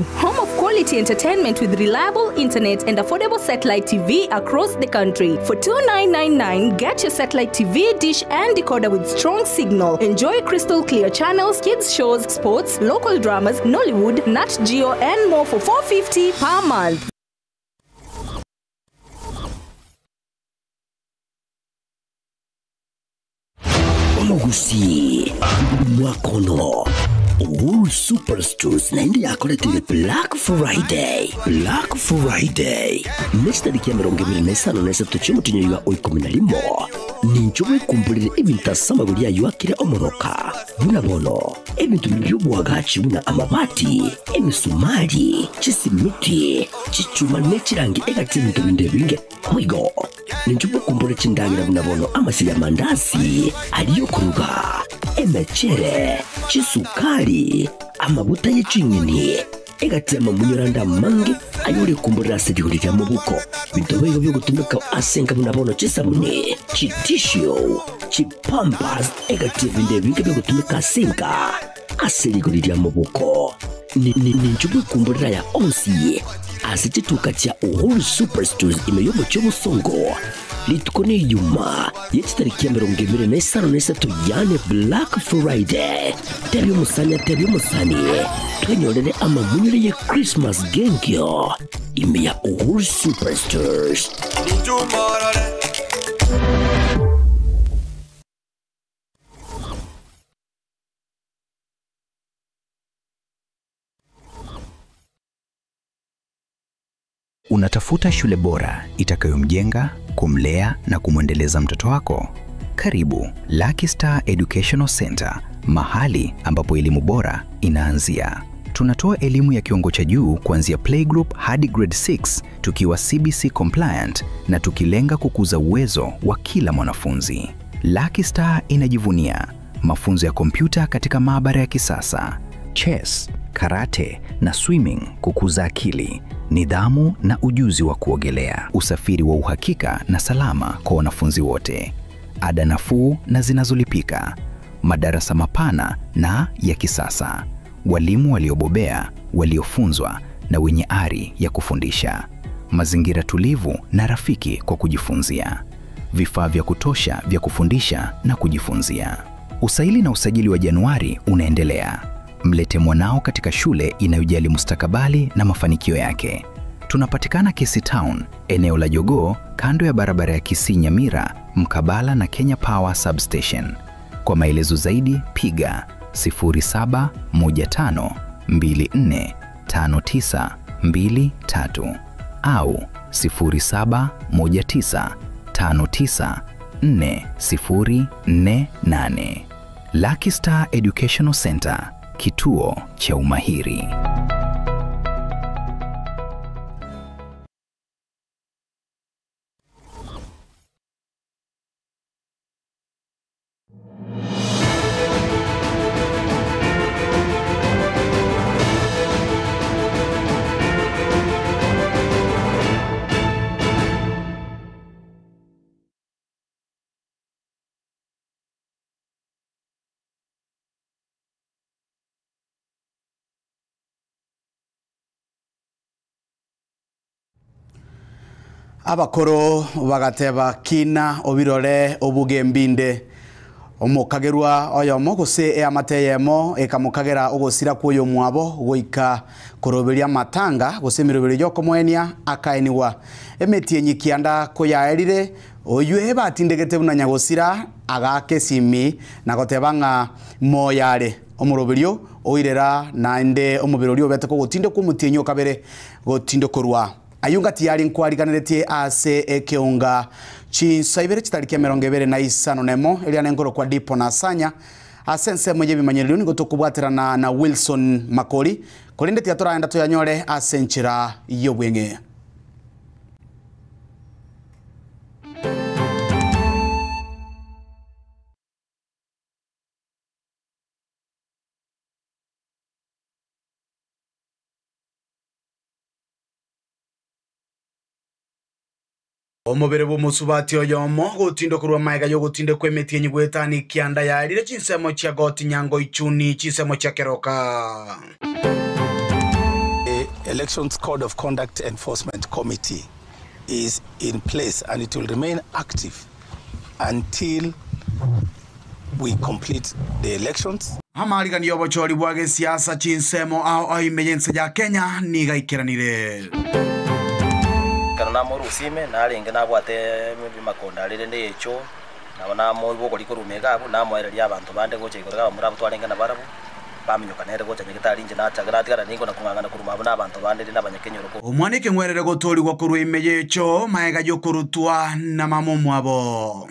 Home of quality entertainment with reliable internet and affordable satellite TV across the country. For 2999, get your satellite TV, dish and decoder with strong signal. Enjoy crystal clear channels, kids shows, sports, local dramas, Nollywood, Nat Geo and more for 450 per month. Omogusii mwakono Uhuru Superstores naende yakoretire Black Friday. Black Friday ne chitariki 23 chi'omotienyi oiga o 11. Nincho bwekumborere ebinto ase amagori ayio akire omoroka, buna bono ebinto biria bi'oboagachi buna amabati, emisumari, chisimiti, chichuma ne chirangi egati ebinto binde ebinge. Boigo Ninche mokumbore chindagera buna bono amasio y'amandasi, aria okoruga, emechere, chisukari, amaguta ye ching'eni, egati y'amamunyoro ande amange ayorekumborera ase rigori ria mobuko. Binto boigo biogotumeka ase enka buna bono chisabuni, chitissue, chipampers, egati y'ebinto ebinge biogotumeka ase enka ase rigori ria mobuko. Ninche bwekumborera aya onsi ase chituka chia Uhuru Superstores ime y'omochie obosongo, rituko n'Ijumaa ye chitariki 53 yaani Black Friday. Tebia omosani atebie omosani twenyorere amamunyore ye Christmas genkio ime ya Uhuru Superstores. Unatafuta shule bora itakayomjenga, kumlea na kumwendeleza mtoto wako? Karibu Lucky Star Educational Center, mahali ambapo elimu bora inaanzia. Tunatoa elimu ya kiwango cha juu kuanzia playgroup hadi grade 6 tukiwa CBC compliant na tukilenga kukuza uwezo wa kila mwanafunzi. Lucky Star inajivunia mafunzo ya kompyuta katika maabara ya kisasa, chess, karate na swimming kukuza akili, nidhamu na ujuzi wa kuogelea, usafiri wa uhakika na salama kwa wanafunzi wote, ada nafuu na zinazolipika, madarasa mapana na ya kisasa, walimu waliobobea, waliofunzwa na wenye ari ya kufundisha, mazingira tulivu na rafiki kwa kujifunzia, vifaa vya kutosha vya kufundisha na kujifunzia. Usaili na usajili wa Januari unaendelea. Mlete mwanao katika shule inayojali mustakabali na mafanikio yake. Tunapatikana Kisii Town, eneo la Jogoo, kando ya barabara ya Kisii Nyamira, mkabala na Kenya Power Substation. Kwa maelezo zaidi piga 0715245923 au 0719594048. Lucky Star Educational Center, kituo cha umahiri. Abakoro bagateba, Kina obirore obuge mbinde. Omokagerwa oyomo gose eamate eyemo ekamokagera ogosira kw'oyomwabo goika koroberia amatanga gose emeroberio y'okomoenia akaenigwa. Emetienyi kianda koyaerire, oyio ebatindegete buna nyagosira agaaka esimi na goteba ng'a moyo are. Omoroberio oirera naende omobere oria obete kogotindekwa omotienyi o kabere gotindekorwa. Ayio ngati yari nkwariganeretie ase ekeunga chinsa ibere chitariki 21 eria nenkorokwa Dipo na Sanya ase ensemo y'ebimanyererio nigo tokobwaterana na Wilson Makori korende tiga toraenda toyanyore ase enchera y'obweng'e. Omobere bw'omosubati oyomo gotindwa korwa magega y'ogotindekwa emetienyi goetania ekianda yarire chinsemo chia goti nyango ichuni chinsemo chia keroka. Elections Code of Conduct Enforcement Committee is in place and it will remain active until we complete the elections. Amaariganio y'obochori bwa gesiasa chinsemo ao ao ime y'ense ya Kenya nigo aikeranire. Ekero namorusia ime, narenge nabwate emakonda aria rende y'echoo, nabo namoigwa okoria korwa iga abwo, namoereria abanto bande gocha igoro iga abamura abwo twarenge nabarabwo, baminyoka nere gocha nyagetari inche nachaka natigara nigo na kong'ang'ana korwa abwo na abanto bande rende abanyakenyoro ko. Omwana ekeng'werere gotoorigwa korwa ime y'echoo, magega y'okorutwa na mama omwabo.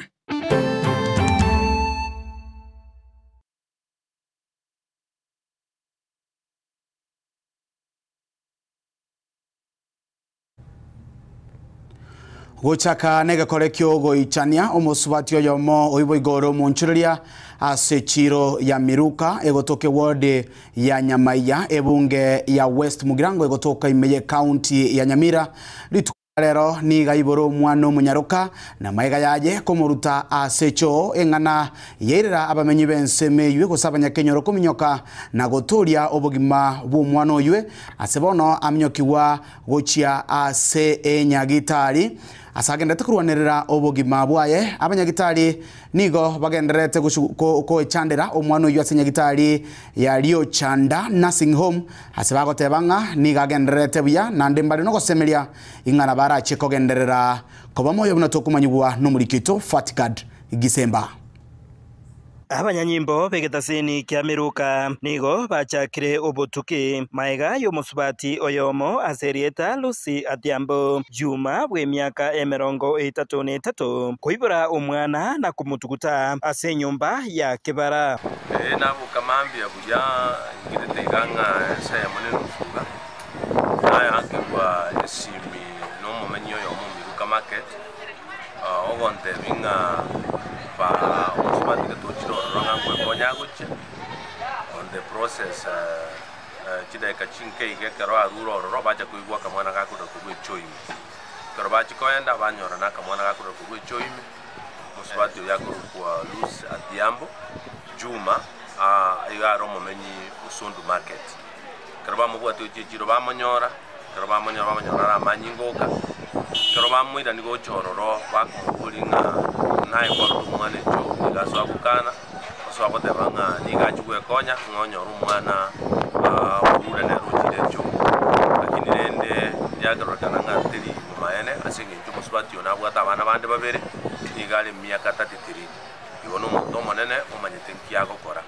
Gochaka negekore kiogoichania omosubati oyomo oibo igoro omonchureria ase echiro ya Miruka egotoka eward ya Nyamaiya ebunge ya West Mugirango egotoka ime ye county ya Nyamira rituko rero niga iboro omwana omonyaroka na maiga yaye komoruta ase echoo eng'ana yairera abamenyi b'ensemo eywe gose abanyakenyoro kominyoka na gotoria obogima bwa omwana oywe ase bono aminyokiwa gochia ase enyagitari ase agenderete korwanerera obogima bwaye abanyagitari nigo bagendererete koechandera omwana oywo ase enyagitari ya Riochanda Nursing Home ase bagoteba ng'a nigo agendererete buya naende mbare nogosemeria ing'ana barache kogenderera koba moyo buna tokomanyigwa nomorikito Fatigad Gisemba. Abanyanyimbo b'egetasini kia Miruka nigo bachakire obotuki maega y'omosubati oyomo ase erieta Lucy Adhiambo Juma bw'emiaka emerongo etato na etato koibora omwana na komotuguta ase enyomba ya kebara. Ee, naboka mambia buya, ngirete iga ng'a ensa eyemo na enusu iga, nayoakerwa esimi na omomenyi oyomo Miruka Market, ogontebia ng'a ba omosubati getochire ororo ng'a nkwekonya agochia on the process chidakika chinke iga ekero arure ororo bacha koigwa akamwana gakorera korwa echoo ime. Ekero bachia koenda banyora na akamwana gakorera korwa echoo ime, omosubati oyo akorokwa Lucy Adhiambo Juma, iga are omomenyi o Sondu Market. Ekero bamobwatia gochia echiro bamonyora, ekero bamonyora bamonyora are amanyinga oka, ekero bamoirania gocha ororo bakomoboria ng'a naye kwarora omwana echoo nigo asoa gokana, asoa goteba ng'a nigo achia gwekonya ng'a onyore omwana orure nere ochire echoo. Lakini rende yakerorekana ng'a teri bomaene ase eng'encho omosubati oyo nabwate abana bande babere, nigo are emiaka 33. Igo na omonto omonene omanyete nki agokora.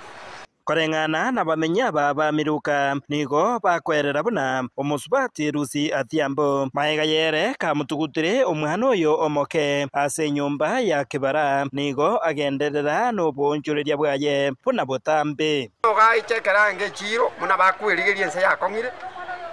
Koreng'ana nabamenyi aba ba Miruka nigo bakoerera buna omosubati Lucy Adhiambo maega yere kamotugutire omwana oyo omoke ase enyomba ya kebara nigo agenderera noboonchoreria bwaye buna botambe. Ogaicha ekerango echiro buna bakwerigeria ense yakong'ire,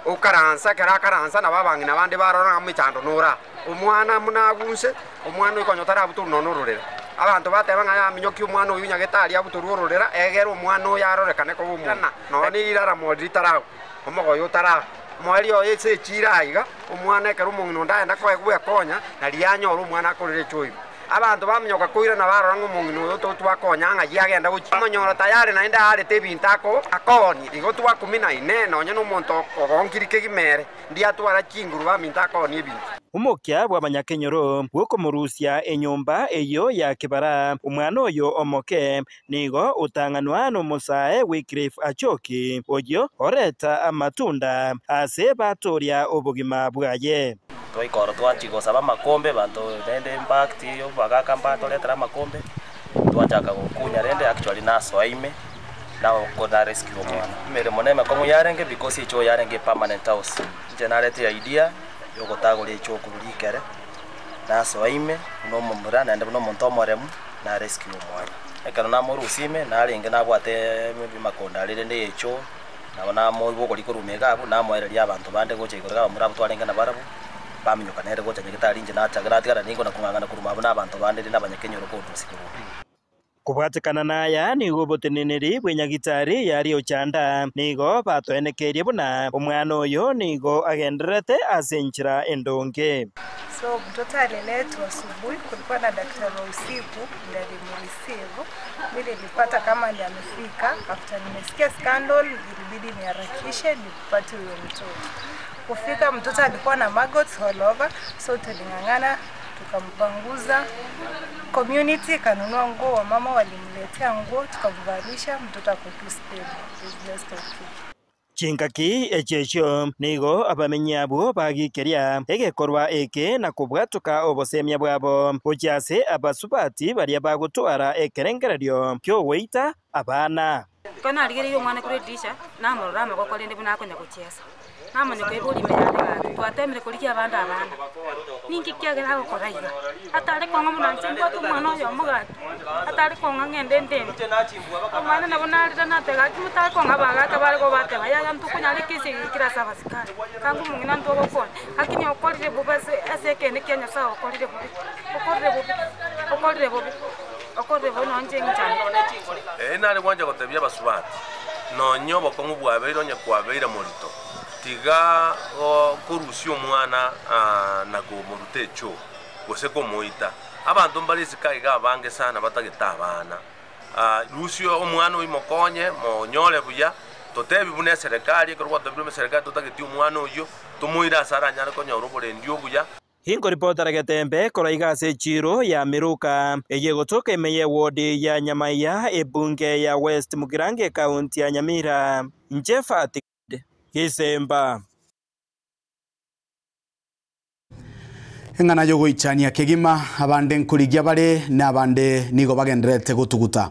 okaransa ekero akaransa nabo abang'ina bande barora ng'a mechando nora. Omwana buna agunse, omwana oyo konya otarabutorwa nonya ororera. Abanto bateba ng'a yaminyokia omwana oyio nyagetari abutorwe ororera, egere omwana oyo arorekane koba omonto. Nonya neriraramo ritaragwa, omogoyo otaragwa. Omoerio oye ase echiro aiga, omwana ekero omong'ina onde aenda koegwa ekonya, nario anyore omwana akorera echoo ime. Abanto baminyoka koirana barora ng'a omong'ina oyo totwakonya ng'ai agenda gochia. Bamonyora tayari naende aarete ebinto akoonia. Igo twakumina, Inee, nonya nomonto ogonkiri kegima ere, ndiatwara chinguru baminto akoonia ebinto? Omokia bw'abanyakenyoro bw'okomorusia enyomba eyio ya kebara, omwana oyo omoke nigo otang'anwa nomosae Wycliffe Achoki, oyio oreta amatunda ase batoria obogima bwaye. Twaika oro twachia gosaba amakombe, abanto rende impact bagaka mbatoretera amakombe, twachaka gokunya rende actually nasoa ime, na rescue omwana. Emeremo na emekong'u yarenge because echoo yarenge permanent house. Inche narete idea yogotagoria echoo korwa rikere, nasoa ime buna omomura naende buna omonto omoremu, na rescue omwana. Ekero namorusia ime, narenge nabwate emakonda aria rende ya echoo, nabo namoigwa okoria korwa iga abwo, namoereria abanto bande gocha igoro iga abamura abwo twarenge nabarabwo, baminyoka nere gocha nyagetari inche nachaka natigara nigo na kong'ang'ana korwa abwo na abanto bande rende abanyakenyoro kondusia korwa. Kobwatekana naya nigo oboteneneri bw'enyagitari ya Riochanda nigo batoenekerie buna omwana oyo nigo agendererete ase enchera endonge. So mtoto aliletwa asubuhi, kulikuwa na daktari wa usiku ndiye alimreceive. Mimi nilipata kama ndiye amefika. After nimesikia scandal, ilibidi niharakishe nipate huyo mtoto. Kufika mtoto alikuwa na maggots all over, so tuling'ang'ana tukampanguza. Community ikanunua nguo, wamama walimletea nguo tukamvalisha, mtoto ako tu stable. He's just okay. Chingaki echi echio nigo abamenyi abwo bagikeria egekorwa eke na kobwatoka obosemia bwabo gochia ase abasubati baria bagotwara ekerengererio kiogoita abana. Ekero narigereirie omwana korwa edirisha, namorora amagoko rende buna akonya gochiesa. Namanya koiboria ime yane gaki, twatemire korigia abande abana, ninki kiagera agokora iga? Atare kong'a buna inche mbwate omwana oyomo gaki, atare kong'a ng'ende ndende. Omwana nabo narire nateba gaki motare kong'a abagaka bare kobateba yaya ntokonyara ekesi eye kere ase abasikari, kanga omong'ina ntogokonya, lakini okorire bobe ase ase ekeene kia Nyasaye okorire bobe, okorire bobe, okorire bobe, okorire bobe nonye inche ng'ichanete. Ee, nare gwancha gotebia abasubati, Nonya obokong'u bwabeire onye kwabeire morito, tiga korusia omwana na komoruta echoo, gose komoita. Abanto mbare isiko aiga abange sana batagete abana. Rusia omwana oyio mokonye, monyore buya, totebi buna eserekari, ekero gwatebire eserekari totageti omwana oyio, tomoire ase aranyare konyora oborendi obuya. Inkoripotera getembe korwa iga ase echiiro ya Miruka, eye egotoka ime y'ewodi ya Nyamaiya, ebunge ya West Mugirango ekaunti ya Nyamira. Inche Fati Gisemba. Eng'ana y'ogoichania kegima, abande nkorigia bare, na abande nigo bagendererete gotuguta.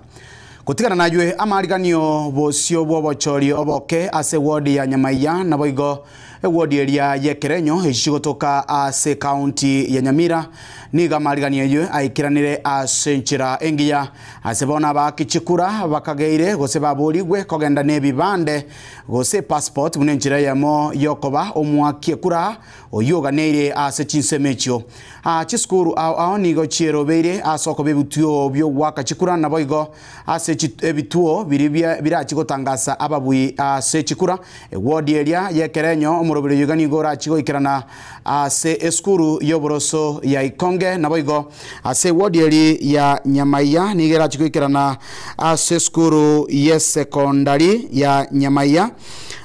Gotigana naywe amariganio bosio bw'obochori oboke ase ewodi ya Nyamaiya naboigo ewodi eria y'Ekerenyo echio chigotoka ase ekaunti ya Nyamira nigo amariganio ayio aikeranire ase enchera engiya ase bono abaaki chikura bakageire gose baborigwe kogenda nebibande gose epassport buna enchera eyemo yokoba omoaki ekura oyio oganeire ase chinsemo echio. Aa chisukuru ao ao nigo chierobeire ase okoba ebituo bi'ogoaka chikura, naboigo ase ebituo biria birachie gotangasa ababui ase chikura. Ewodi eria y'ekerenyo omoroberi oyo iga nigo orachie goikerana ase esukuru y'oboroso ya Ikonge, naboigo ase ewodi eria ya Nyamaiya nigo erachie goikerana ase esukuru y'esekondari ya Nyamaiya.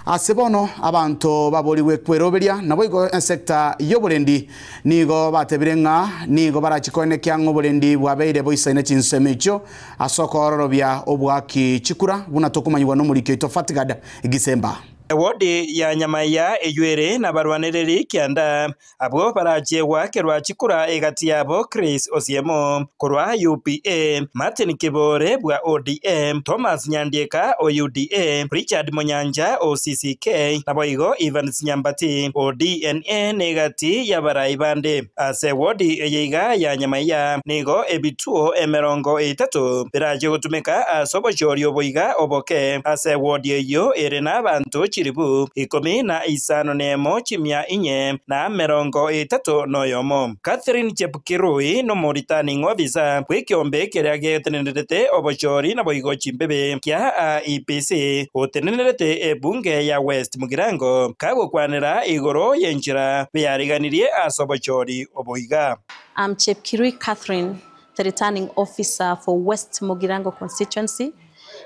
Ase bono abanto baborigwe kweroberia, naboigo esecta y'oborendi nigo batebire ng'a nigo barachie koenekia ng'a oborendi bwabeire boisaine chinsemo echio ase okoororobia oboaki chikura, buna tokomanyigwa nomoriki oito Fatgard Gisemba. Ewodi ya Nyamaiya eyio ere nabarwanereri kianda Abwo barachie goakerwa chikura egati yabo Chris Osiemo korwa UPA, Martin Kibore bwa ODM, Thomas Nyandieka o UDA, Richard Monyanja o CCK, naboigo Evans Nyambati o DNA negati y'abarai bande. Ase wodi eye iga ya Nyamaiya nigo ebituo emerongo etato birachie gotumeka ase obochori obo iga oboke. Ase wodi eyio ere nabanto chilifu ikomi na isano nemo chimia inye na emerongo etato noyomo. Catherine Chepkirui nomoritani ng'obisa bw'ekeombe keria getenenerete obochori naboigo chimbebe kia IEBC otenenerete ebunge ya West Mugirango kagokwanera igoro y'enchera beyariganirie ase obochori obo iga. I'm Chepkirui Catherine, the returning officer for West Mugirango constituency.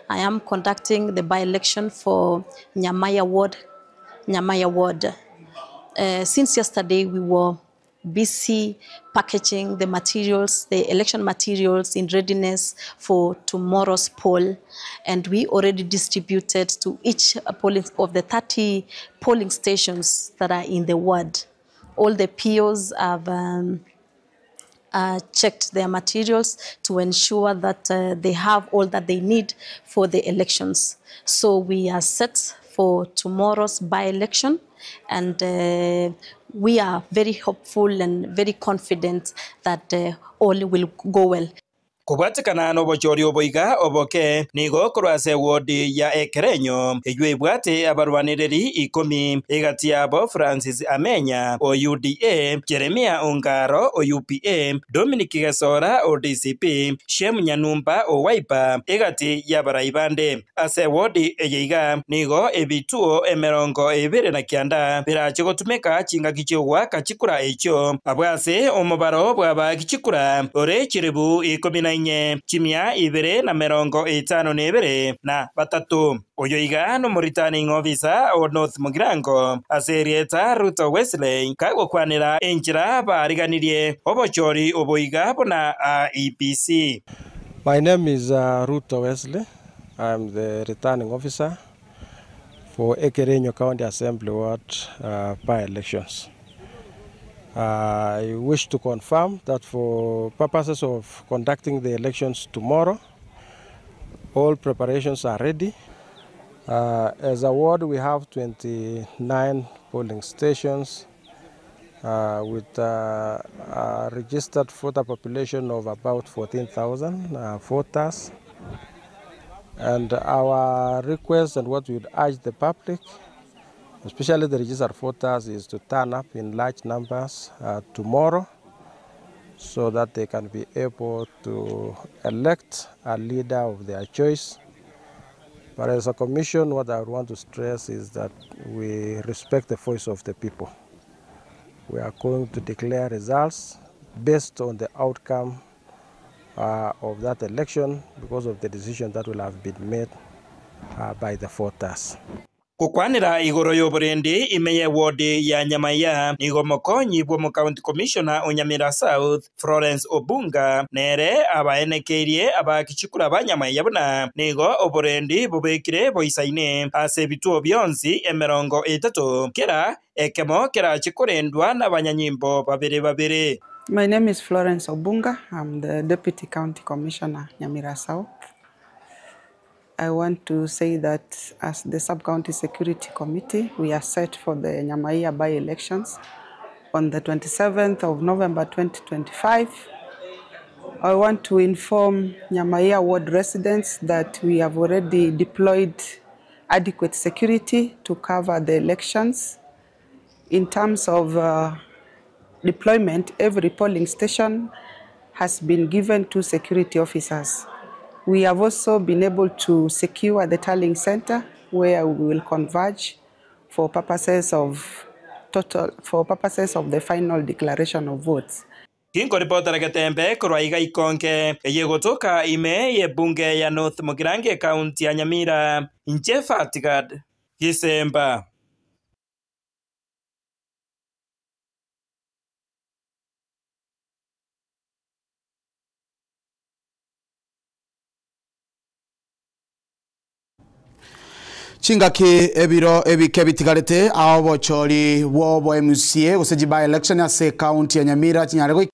I am conducting the by-election for Nyamaiya Ward. Nyamaiya Ward. Since yesterday we were busy packaging the materials, the election materials in readiness for tomorrow's poll. And we already distributed to each polling of the 30 polling stations that are in the ward. All the POs have checked their materials to ensure that they have all that they need for the elections. So we are set for tomorrow's by-election, and we are very hopeful and very confident that all will go well. Kobwatekana nobochori obo iga oboke, nigo korwa ase ewodi ya Ekerenyo, eyio ebwate abarwanereri ikomi, egati yabo Francis Amenya o UDA, Jeremia Ongaro o UPA, Dominic Gesora o DCP, Shem Nyanumba o Wiper, egati y'abarai bande. Ase ewodi eye iga nigo ebituo emerongo ebere na kianda birache gotumeka chingaki chi'ogoaka chikura echio, abwo ase omobaro bw'abaaki chikura ore chilifu ikomi na inye. enye chimia ibere na merongo etano na ebere na batato. Oyo iga nomoreturning officer o North Mugirango ase erieta Ruto Wesley kagokwanera enchera baariganirie obochori obo iga buna IEBC. My name is Ruto Wesley. I am the returning officer for Ekerenyo County Assembly Ward by-elections. I wish to confirm that for purposes of conducting the elections tomorrow, all preparations are ready. As a ward, we have 29 polling stations with a registered voter population of about 14,000 voters. And our request and what we would urge the public, especially the registered voters, is to turn up in large numbers tomorrow so that they can be able to elect a leader of their choice. But as a commission, what I would want to stress is that we respect the voice of the people. We are going to declare results based on the outcome of that election because of the decision that will have been made by the voters. Gokwanera igoro y'oborendi ime y'eward ya Nyamaiya nigo omokonyi bw'omocounty commissioner o Nyamira South Florence Obunga nere abaenekeirie abakichikura ba Nyamaiya buna nigo oborendi bobekire boisaine ase ebituo bionsi emerongo etato kera ekemo kerachi korendwa n'abanyanyimbo babere babere. My name is Florence Obunga. I'm the Deputy County Commissioner, Nyamira South. I want to say that as the Sub-County Security Committee, we are set for the Nyamaiya by-elections on the 27th of November 2025. I want to inform Nyamaiya ward residents that we have already deployed adequate security to cover the elections. In terms of deployment, every polling station has been given 2 security officers. We have also been able to secure the tallying center where we will converge for purposes of total, for purposes of the final declaration of votes. Kingo ripota Getembe korwa iga ikonke eye gotoka ime ye bunge ya North Mugirango county ya Nyamira inche Fatigad Gisemba. Chingaki ebiro ebike bitigarete aho bochori bwo MCA gose by election ase county ya Nyamira chinyare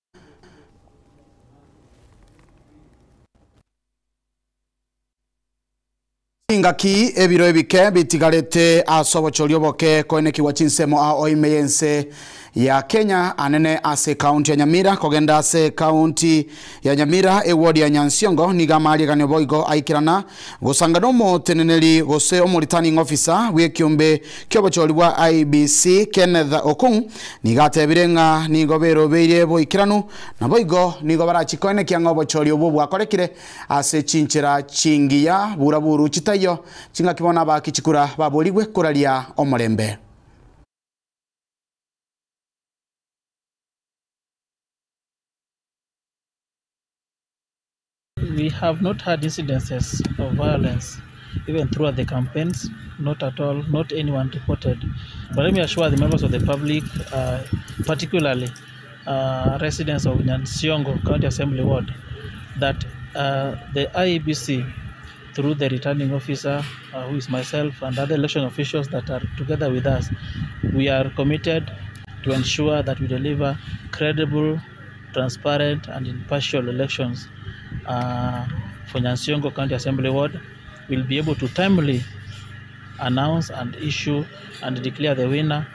Chingaki ebiro ebike bitigarete ase obochori oboke koenekiwa chinsemo ao ime yense ya Kenya anene ase county ya Nyamira kogenda ase county ya Nyamira eward ya Nyansiongo niga maligano boigo aikirana gosanga no moteneneri gose omoreturning officer wekiombe kyobochori bwa IEBC Kenneth Okung niga tebirenga nigo berobeire boikiranu na boigo nigo barachikoene kianga obochori obo bwakorekire ase chinchera chingiya buraburu chitayo chingakibona bakichikura baboligwe kuralia omorembe. We have not had incidences of violence even throughout the campaigns, not at all, not anyone reported. But let me assure the members of the public, particularly residents of Nyansiongo County Assembly Ward, that the IEBC, through the returning officer, who is myself, and other election officials that are together with us, we are committed to ensure that we deliver credible, transparent, and impartial elections for Nyansiongo County Assembly Ward. We'll be able to timely announce and issue and declare the winner.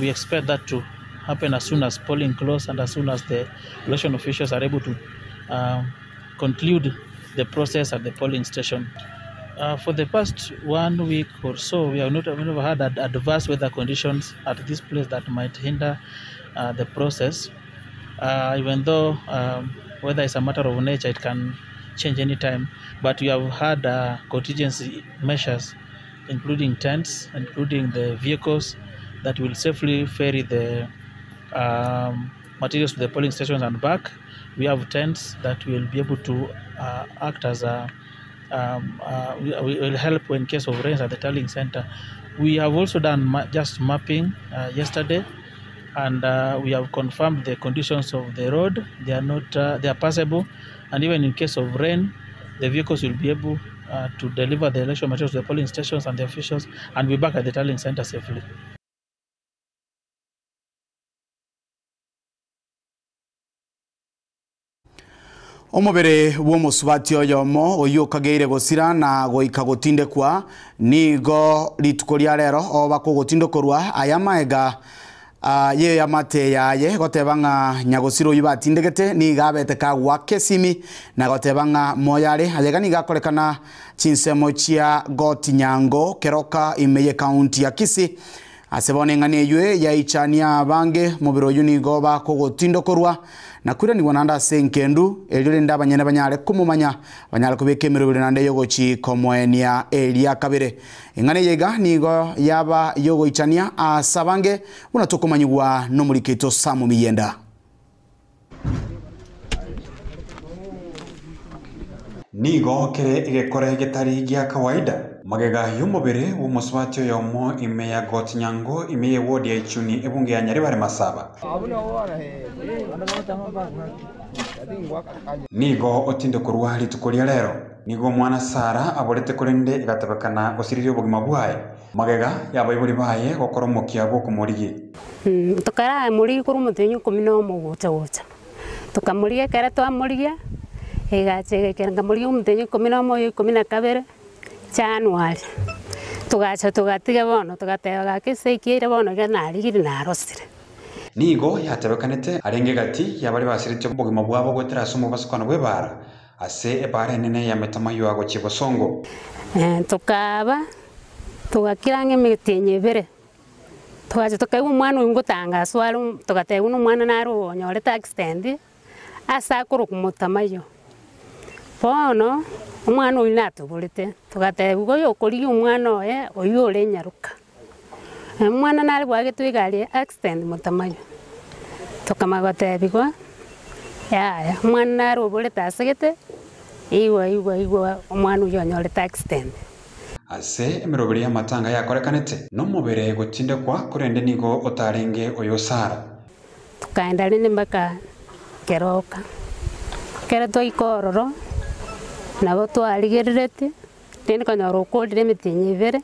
We expect that to happen as soon as polling closes and as soon as the election officials are able to conclude the process at the polling station. For the past 1 week or so, we have not never had adverse weather conditions at this place that might hinder the process. Even though weather is a matter of nature, it can change any time. But we have had contingency measures, including tents, including the vehicles that will safely ferry the materials to the polling stations and back. We have tents that will be able to act as a we will help in case of rains at the tallying center. We have also done just mapping yesterday, and we have confirmed the conditions of the road. They are not they are passable, and even in case of rain, the vehicles will be able to deliver the election materials to the polling stations and the officials, and be back at the tallying center safely. Omobere bw'omosubati oyomo oyo okageire gosira na goika gotindekwa nigo rituko ria rero oba kogotindokorwa aya maega ye yamate yaye goteba ng'a nyagosira oyo batindegete nigo abete kagwa kesimi na goteba ng'a moyare ayega nigo akorekana chinsemo chia gotinyango keroka ime ye county ya Kisii ase bono eng'ana eywo yaichania abange mobere oyo nigo bakogotindokorwa na kwiranigwa naende ase enkendu erio rende abanyene banyare komomanya banyare kobeka emeroberi naende yogochi komoenia eria kabere eng'ana eye iga nigo yaba yogoichania ase abange buna tokomanyigwa nomorikeito Samu Miyenda. Nigo kere egekore getari gia kawaida magega y'omobere w'omosubati oyomo ime ya Gotinyango ime ye ward ya Ichuni ebunge ya Nyaribare Masaba. Nigo otinde korwa rituko ria rero nigo omwana Sara aborete korende egatabekana gosiriria obogima bwaye magega yabaibori baye gokora omokia bw'okomorigi. Tukara murigi kuri omotenyi ikomi na omo gocha gocha tukamorigia ekero twamorigia egacha egekera nkamorigia omotenyi ikomi na omo ikomi na kabere January tugacha tugatiga bono tugateba gaki ase ekiaire bono iga narigire narosire. Nigo yatebekanete arenge gati yabari basirete obogima bwabo gwetera ase omobasukano bwa ebara ase ebara enene ya Metamaywa gochia Bosongo. Tukaba tugakira ng'a emetienyi ebere tugacha tukaigwa omwana oyo ngotangaswa are tugatebwa na omwana nare onyorete accident ase akorokwa Motamayo. Bono omwana oyo natuborete tugatebwa oyo okorigia omwana oye oyo ore nyaruka. Omwana nare bwagetwe egari accident Motamayo. Tukamagotebigwa yaya omwana nare oborete asegete igwa igwa igwa omwana oyo onyorete accident. Ase emeroberi y'amatanga yakorekanete nomobere gotindekwa korende nigo otarenge oyo Sara. Tukaenda rinde mpaka keroka kere twaika ororo nabo twarigererete rende konyora okorire emetienyi ebere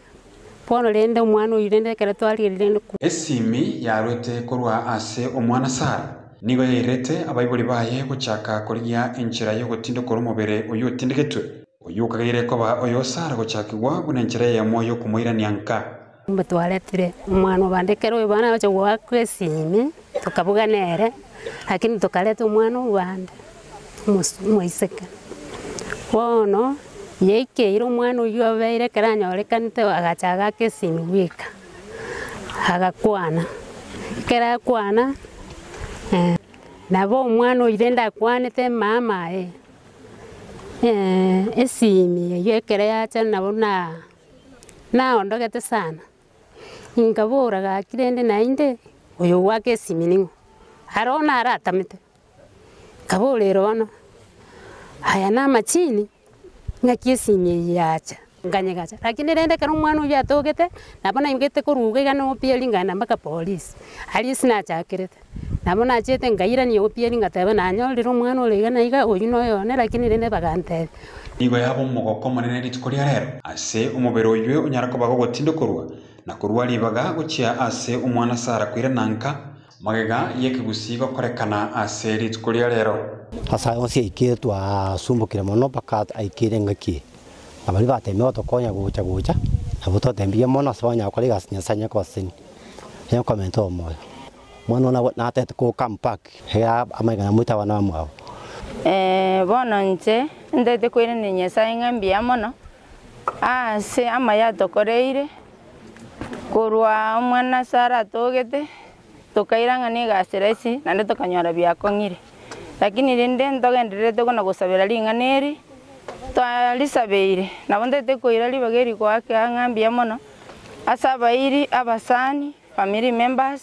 bono rende omwana oyo rende ekero twarigerire rende Esimi yarwete korwa ase omwana Sara nigo yairete abaibori baye gochaka korigia enchera y'ogotindekora omobere oyo otindegetwe oyo okageire koba oyo Sara gochakigwa buna enchera eyemo y'okomoirania nka. Mbe twaretire omwana obande ekero oyo bana bacha goakwa esimi tukabuga nere lakini tukareta omwana obande omoiseke. Bono yaikeire omwana oywo abeire ekero anyorekanete agacha agaka esimi bweka agakwana ekero akwana nabo omwana oyo rende akwanete mama aye esimi eywo ekero yacha nabo naondogete sana nkabora gaki rende naende oyo gwaka esimi ning'o aro naratamete nkaborera bono aya na amachini ng'aki esimi eye yacha nkanyegacha lakini rende ekero omwana oyo atogete nabo naigete koruga iga na opieri nkaenda mpaka polisi aria ase nachakerete nabo nachete nkairania opieri ngateba nanyorire omwana ore iga na iga oywo na oyone lakini rende bagantebia. Nigo yaba omogoko omonene rituko ria rero ase omobere oywo onyara koba gogotindokorwa na korwa ribaga gochia ase omwana Sara koirana nka magega y'ekegusii gokorekana ase rituko ria rero. Asa onsi aikire twasumbukire mono mpaka aikire ng'aki abari batemire gotokonya gocha gocha nabo totembia mono ase banyara gokora egasi Nyasaye anya kobasesenia anya komenta omoyo. Mwana one natete ko come back iga amaiga namoite abana bamwabo. Bono inche ntete koirania Nyasaye ng'a mbuya mono ase amaya atokoreire korwa omwana Sara atogete tukairang'ana egasi rahisi naende tukanyora biakong'ire. Lakini rende ntogendererete kona gosabera ring'ana eri twarisabeire nabo ntete koira ribaga eri goaka ng'a mbuya mono ase abairi, abasani, family members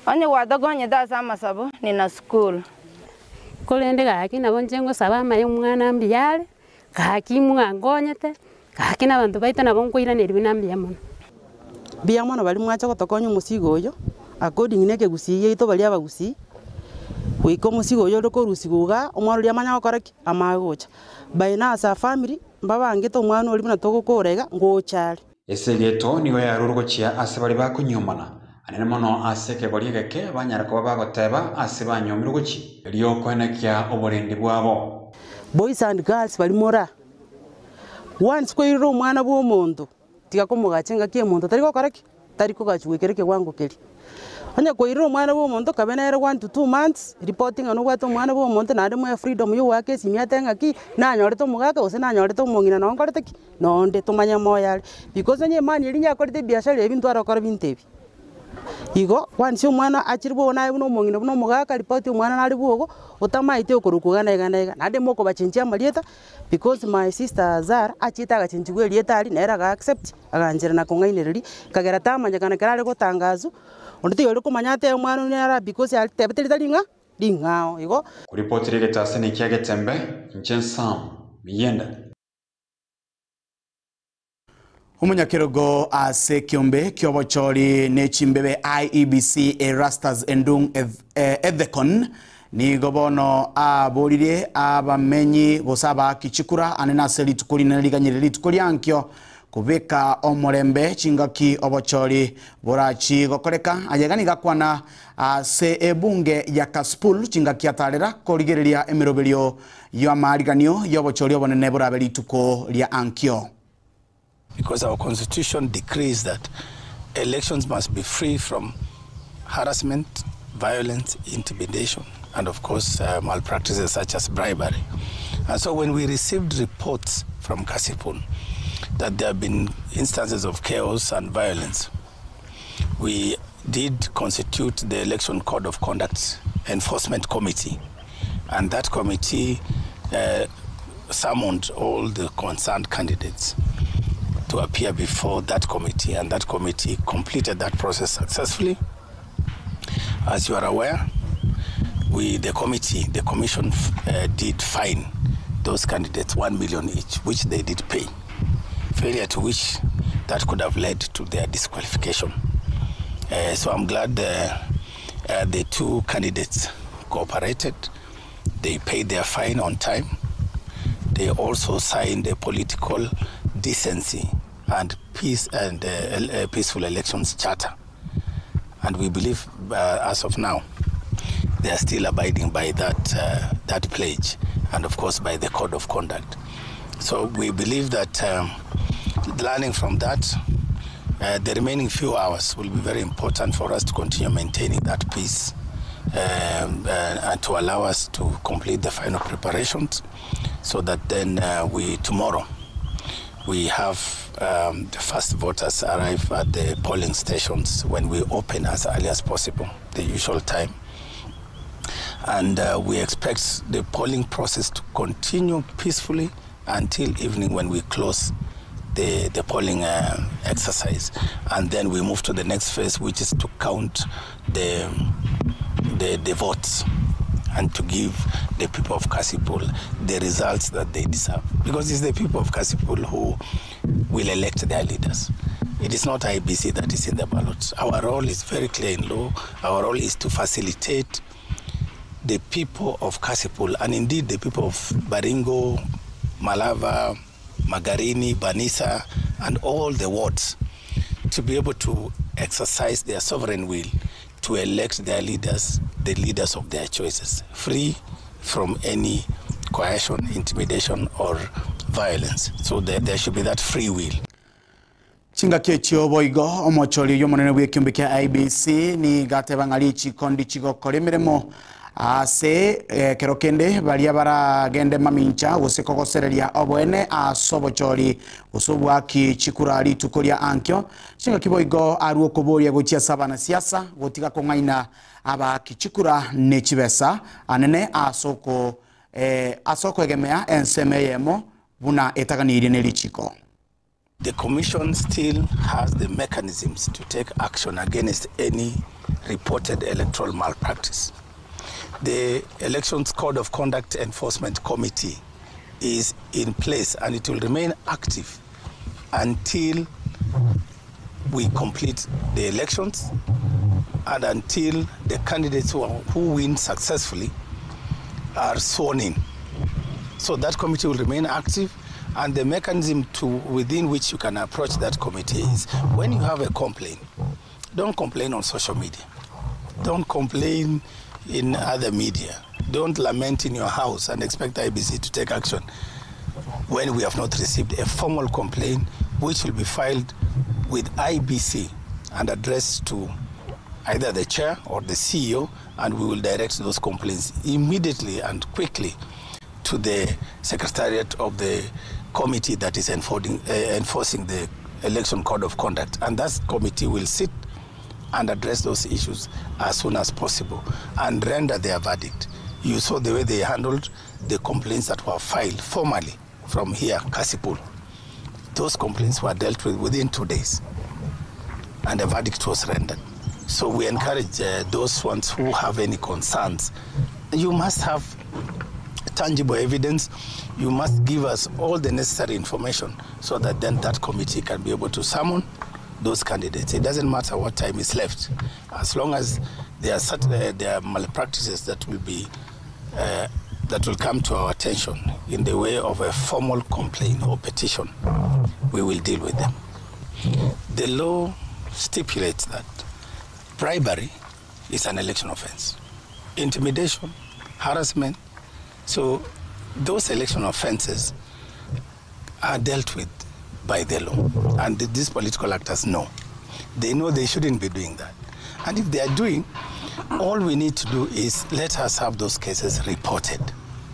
Onye gwatokonyete ase amasabo, ninasukuru. Korende gaki nabo inche ngosaba amaye omwana mbuya are, gaki mwankonyete, gaki na abanto baito nabo nkoiranerigwa na mbuya mono. Mbuya mono baria mwacha gotokonya omosigo oyo, according na ekegusii giaito baria abagusii, goika omosigo oyo ore korusigwa igaa, omwana oria amanye gokora ki? Amanye gocha. By now as a family, mbabangete omwana oria buna togokora iga, ngocha are. Esegeto nigo yarure gochia ase baria bakonyuomana, anene mono ase ekegori egeke banyare koba bagoteba ase banyuomirwe gochia, erio koenekia oborendi bwabo. Boys and girls baria more once kwairire omwana bwa omonto tiga komogacha engaki omonto tari gokora ki? Tari kogachwa goikera ekewango keria. Onye kwairire omwana bwa omonto kabe nere one to two months, ripoti ng'a nobwate omwana bwa omonto naende moe freedom ya ogoaka esimi atebe ng'aki, nanyorete omogaka gose nanyorete omong'ina nonye nkorete ki? Nonde tomanye moyo are. Because onye emani eria nyakorete ebiashara ebi ntware gokora binto ebi. Igo, kwansia omwana achire bwogo naye buna omong'ina buna omogaka ripoti omwana nare bwogo, otamaeti okorokwa iga na iga na iga. Naende mokobachenchia amarieta, because my sister Zara achiete agachenchigwa erieta aria, nere aga accept, aganchera na kong'ainereria, ekagera tamanyekana ekero are gotangaswa, onde taiyo ore komanya atebe omwana oyio nere because aritebete ritari ng'a ring'ao igo. Koripotire egetaseni kia Getembe, inche Sam Miyenda. Omonyakerogo ase ekiombe ki'obochori ne chimbebe IEBC Erastus Endung Ethekon nigo bono aboririe abamenyi gose abaaki chikura ane nase rituko rinene riganyire rituko riankio kobeka omorembe chingaki obochori borachi gokoreka. Ayega nigo akwana ase ebunge ya Kasipul chingaki atarera korigereria emeroberio y'amariganio y'obochori obonene borabe rituko ria ankio. Because our constitution decrees that elections must be free from harassment, violence, intimidation, and of course uh, malpractices such as bribery. And so when we received reports from Kasipul that there have been instances of chaos and violence, we did constitute the Election Code of Conduct Enforcement Committee. And that committee uh, summoned all the concerned candidates to appear before that committee, and that committee completed that process successfully. As you are aware, we, the committee, the commission uh, did fine those candidates 1 million each, which they did pay. Failure to which that could have led to their disqualification. Uh, so I'm glad uh, uh, the two candidates cooperated. They paid their fine on time. They also signed a political decency and peace and uh, peaceful elections charter. And we believe, uh, as of now, they are still abiding by that, uh, that pledge and, of course, by the code of conduct. So we believe that um, learning from that, uh, the remaining few hours will be very important for us to continue maintaining that peace um, uh, and to allow us to complete the final preparations so that then uh, we tomorrow we have um, the first voters arrive at the polling stations when we open as early as possible, the usual time. And uh, we expect the polling process to continue peacefully until evening when we close the, the polling uh, exercise. And then we move to the next phase, which is to count the, the, the votes and to give the people of Kasipul the results that they deserve. Because it's the people of Kasipul who will elect their leaders. It is not IBC that is in the ballot. Our role is very clear in law. Our role is to facilitate the people of Kasipul and indeed the people of Baringo, Malava, Magarini, Banisa, and all the wards to be able to exercise their sovereign will to elect their leaders, the leaders of their choices, free from any coercion, intimidation, or violence. So there, there should be that free will. Chingaki echio boigo omochori oyo omonene bw'ekiombe kia IEBC nigo ateba ng'a richiko ndichigokora emeremo ase ekero kende baria baragende mamincha gose kogosereria oboene ase obochori gose obwaki chikura rituko ria ankio. Chingaki boigo arue okoboria gochia ase abanasiasa gotiga kong'aina abaaki chikura ne chibesa anene ase oko ase okoegemea ensemo eyemo buna etaganirie ne richiko. The commission still has the mechanisms to take action against any reported electoral malpractice. The Elections Code of Conduct Enforcement Committee is in place and it will remain active until we complete the elections and until the candidates who, are, who win successfully are sworn in. So that committee will remain active and the mechanism to within which you can approach that committee is when you have a complaint, don't complain on social media. Don't complain in other media. Don't lament in your house and expect IBC to take action when we have not received a formal complaint which will be filed with IBC and addressed to either the chair or the CEO, and we will direct those complaints immediately and quickly to the secretariat of the committee that is enforcing, uh, enforcing the election code of conduct. And that committee will sit and address those issues as soon as possible and render their verdict. You saw the way they handled the complaints that were filed formally from here, Kasipul. Those complaints were dealt with within two days and a verdict was rendered. So we encourage uh, those ones who have any concerns. You must have tangible evidence. You must give us all the necessary information so that then that committee can be able to summon those candidates. It doesn't matter what time is left, as long as there are certain uh, there are malpractices that will be uh, that will come to our attention in the way of a formal complaint or petition, we will deal with them. The law stipulates that bribery is an election offense, intimidation, harassment. So those election offenses are dealt with by the law. And these political actors know. They know they shouldn't be doing that. And if they are doing, all we need to do is let us have those cases reported